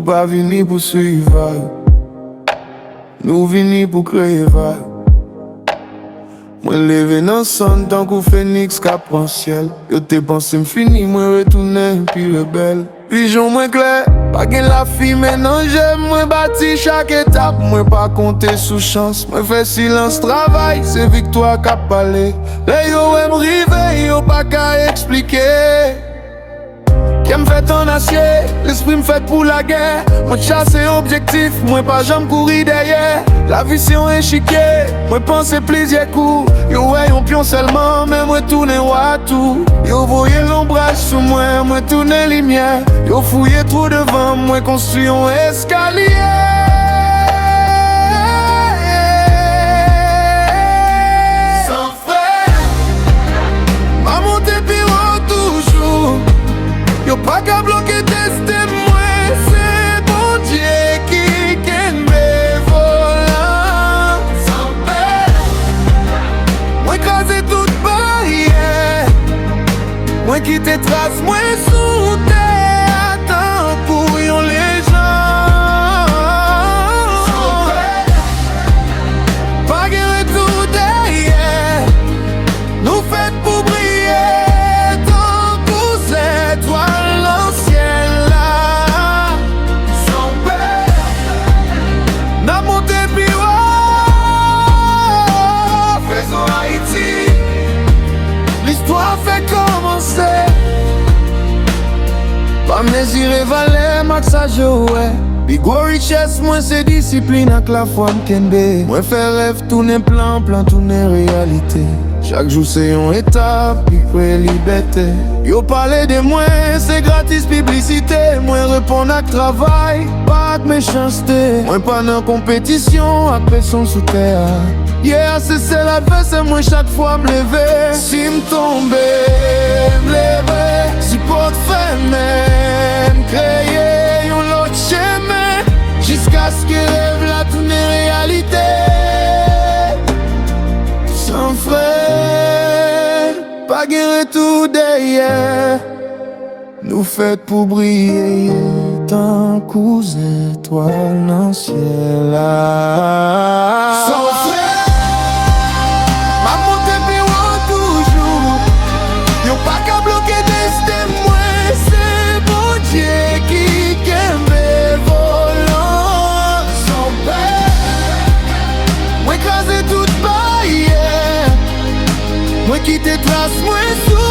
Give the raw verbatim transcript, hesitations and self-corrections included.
Pa vini pou swiv vag, nou vini pou kreye vag. Mwen leve nan sann tankou feniks k ap pran syèl. Yo te panse m fini, mwen retounen pi rebèl. Vizyon mwen klè, pa gen lafimen nan je m. Mwen bati chak etap, mwen pa konte sou chans. Mwen fè silans travay, se viktwa k ap pale. Lè yo wè m rive, yo pa ka eksplike. Kè m fèt an asye, lespri m fèt pou lagè. Mwen chase objektif, mwen pa janm kouri dèyè. Lavi se yon echikye, mwen panse plizyè kou. Yo wè yon pyon sèlman, men mwen tounen wa tou. Yo voye lonbraj sou mwen, mwen tounen limyè. Yo fouye twou devan m, mwen konstwi yon eskalye. San frè, m a monte pi wo toujou. Yo pa ka bloke desten mwen, se Bondye ki kenbe volan. San pè, mwen kraze tout baryè. Mwen kite tras mwen sou tè a tankou yon lejann. Pa gen retou dèyè. Nou fèt pou briye tankou zètwal nan syèl la. San pè, n ap monte pi wo. Faisons Haïti. Listwa fèk kòmanse. Pa mezire valè m ak sa je w wè. Pi gwo richès mwen se disiplin ak lafwa m kenbe. Mwen fè rèv tounen plan, plan tounen reyalite. Chak jou se yon etap pi pre libète. Yo pale de mwen, se gratis piblisite. Mwen reponn ak travay, pa ak mechanste. Mwen pa nan konpetisyon ak pèsonn sou tè a. Yeah, se sèl advèsè mwen chak fwa m leve. Si m tonbe, m leve. Si pòt fèmen, m kreye yon lòt chemen. Jiskaske rèv la tounen reyalite. San frè, pa gen retou dèyè. Nou fèt pou briye tankou zètwal nan syèl la. San frè, m ap monte pi wo toujou. Yo pa ka bloke desten mwen, se Bondye ki kenbe volan. San pè, mwen kraze tout baryè. Mwen kite tras mwen sou